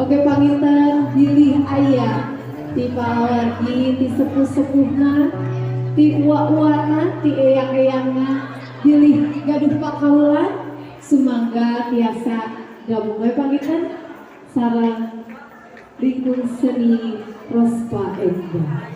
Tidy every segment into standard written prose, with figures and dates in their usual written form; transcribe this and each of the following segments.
Oke panginten bilih aya ti palawargi ti sepuh-sepuhna ti uwa-uwana ti eyang-eyangna bilih gaduh pakaulan sumangga tiasa gabung we panginten sareng Lingkung Seni Prospa Endah.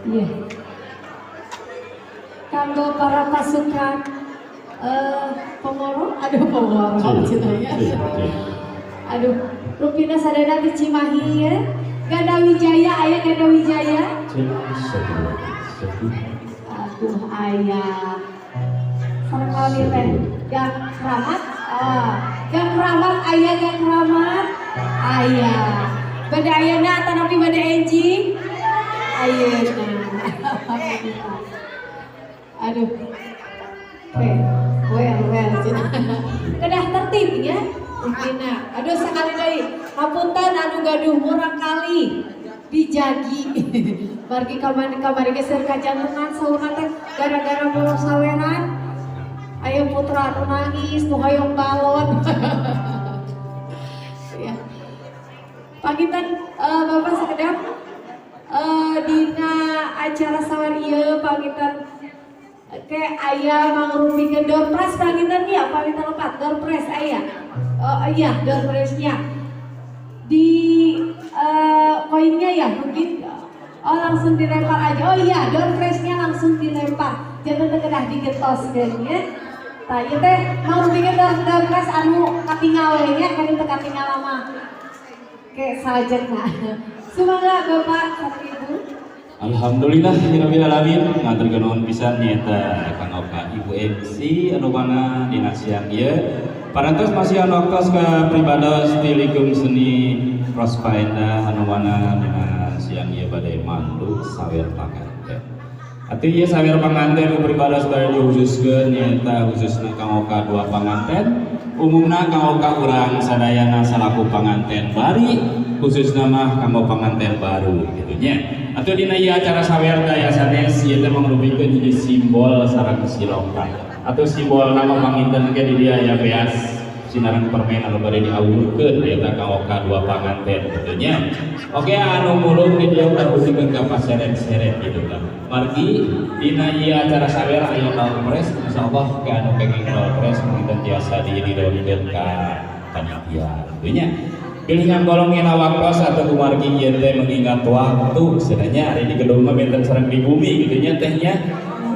Iya. Kanggo para pasukan Pemoro, aduh Pemoro ceritanya. Aduh, rupina sadaya di Cimahi ya. Ganda Wijaya, aya Ganda Wijaya. Aduh aya. Sareng kali teh Gang Kramat, Gang Kramat aya Gang Kramat, aya. Bade ayeuna atanapi bade enjing? Ayeuna. Aduh. Oke, well. Kedah tertib ya. Rupina. Aduh sekali deui. Hapunten anu gaduh murang kali dijagi. Margi kamari geser kajantungan saurna teh gara-gara molok saweran. Ayo putra anu nangis nu hoyong balon. Ya. Panginten Bapak sakedap dina acara sawer ieu panginten ke aya mangrupikeun door prize panginten ya panginten lepat door prize aya. Oh iya door prize-nya di koinnya ya mungkin oh langsung dilempar aja. Oh iya door prize-nya langsung dilempar. Jangan teu kedah digetoskeun nya. Tah ieu teh mangrupikeun door prize anu katingal we nya kan teu katingal mah. Ke salajengna. Sumangga Bapak sareng Ibu. Alhamdulillah rabbil alamin ngaturkeun nuhun pisan nyaeta kanggo ka Ibu MC anu mana dina siang ieu. Parantos masih anu waktos ka pribados ti Lingkung Seni Prospa Endah anu mana dina siang ieu bade mandu sawer panganten. Atuh ieu sawer panganten ku pribados bade dikhususkeun nyaeta khususna kanggo ka dua panganten, umumna kanggo ka urang sadayana salaku panganten bari, khususna mah kanggo panganten baru kitu nya. Atuh dina ieu acara sawer daya sanes ieu teh mangrupikeun hiji simbol sareng siloka. Atau simbol nama panginten ge di dieu aya beas sinaran permen anu bade diawurkeun eta kanggo ka dua panganten kitu nya. Oke anu mulung di dieu karuhunkeun ka paseret-seret kitu kan. Margi dina ieu acara sawer aya door prize insyaallah ke anu kenging door prize panginten tiasa didonkeun ka panitia kitu nya. Pilihan golong ngena waktos atau kumargi ieu teh mengingat waktu sebenarnya ari di gedung mah benten sareng di bumi kitu nya teh nya.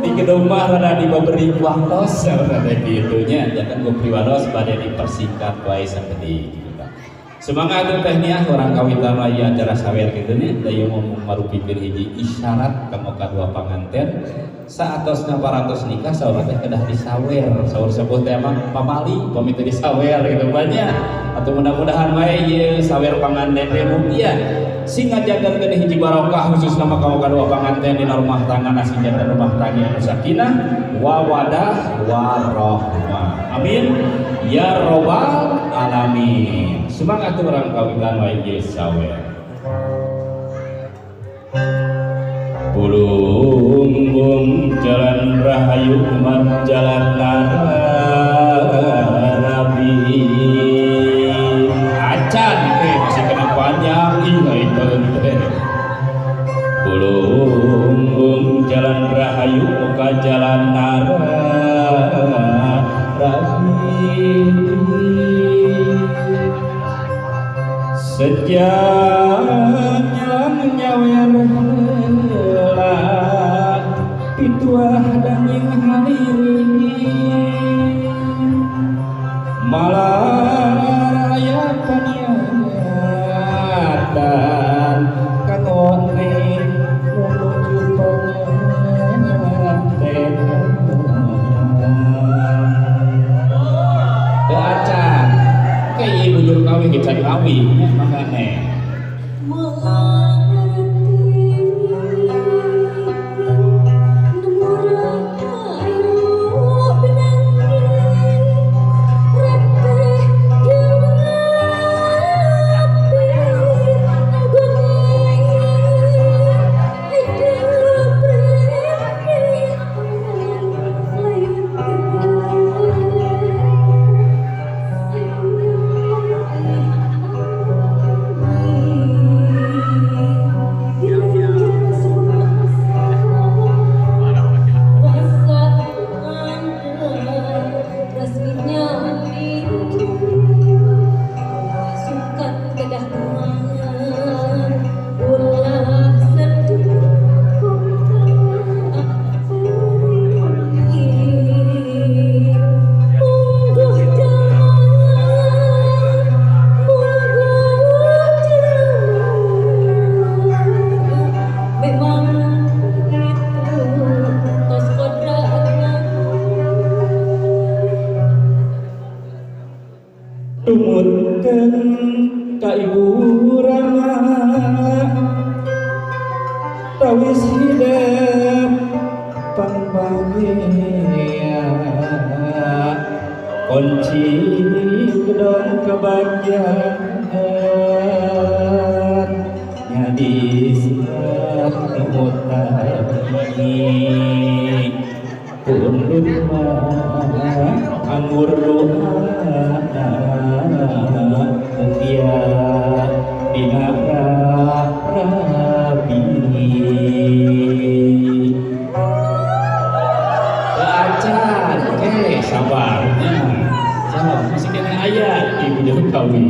Di gedung mah rada diberi waktos rada kitu nya jangan ku pribados bade dipersingkat wae sakedik kitu tah. Semangat atuh teh nya urang kawitan wae acara sawer kitu nya da ieu mah marupikeun hiji isyarat kanggo kadua panganten saatosna parantos nikah saur teh kedah disawer saur sepuh teh mah pamali pamit teh disawer kitu banyak. Atau mudah-mudahan wae ieu sawer panganten teh mugia sing ngajagarkeun hiji barokah khususna mah kanggo kadua panganten dina rumah tangga sing janten rumah tangga anu sakinah wawadah warahmah. Amin ya robbal alamin. Semangat urang kawitan wae ieu sawer. Bulungbung jalan rahayu umat jalan narabi. Acan teh masih kena panjang ih itu teh. Bulungbung jalan rahayu muka jalan narabi. Sejak nyalang nyawer heula pituah danging haliri malah aya paniatan kanggo menuju penganten. Teu acan ke ieu bujur kawin can ngawi nya mangane. Tumutkeun ka Ibu Rama tawis hidep pangbagia kunci gedong kebahagiaan nyadi siap utami pundut mah anggur doa mugia dina rabi acan oke sabarnya sabar masih kena ayat ibu Jokowi.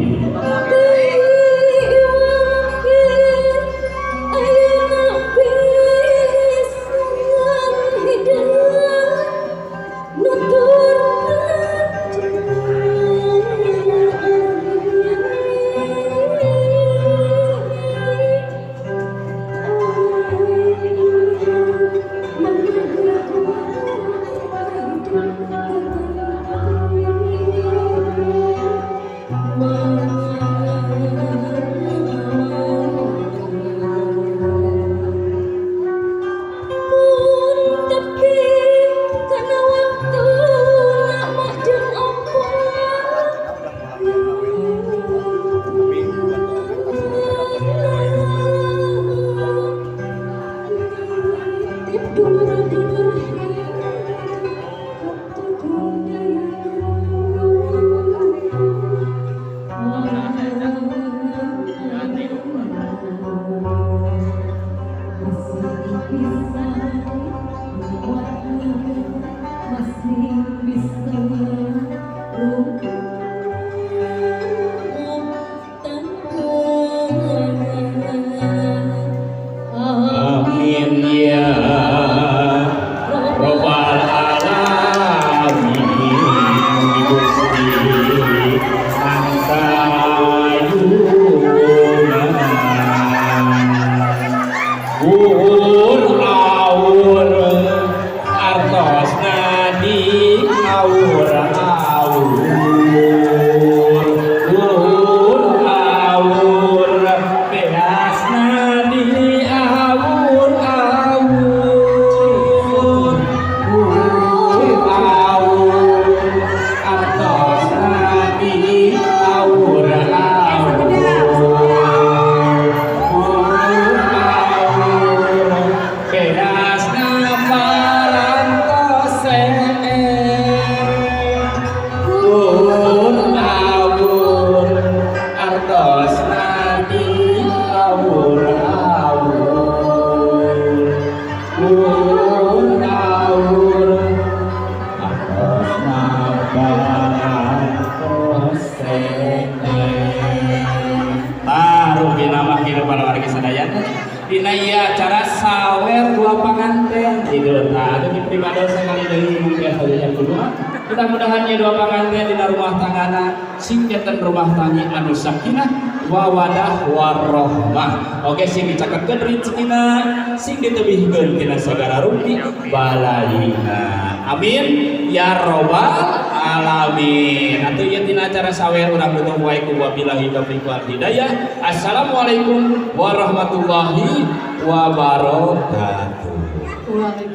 Mudah-mudahan dua panganten dina rumah tanggana sing janten rumah tangga anu sakinah wawadah warahmah. Oke sing dicaketkeun rezekina sing ditebihkeun tina sagala rupi balayina. Amin ya robbal Alamin. Atuh ieu tina acara sawer urang tutup wae ku wabillahi taufiq wal hidayah. Assalamualaikum warahmatullahi wabarakatuh. Waalaikumsalam.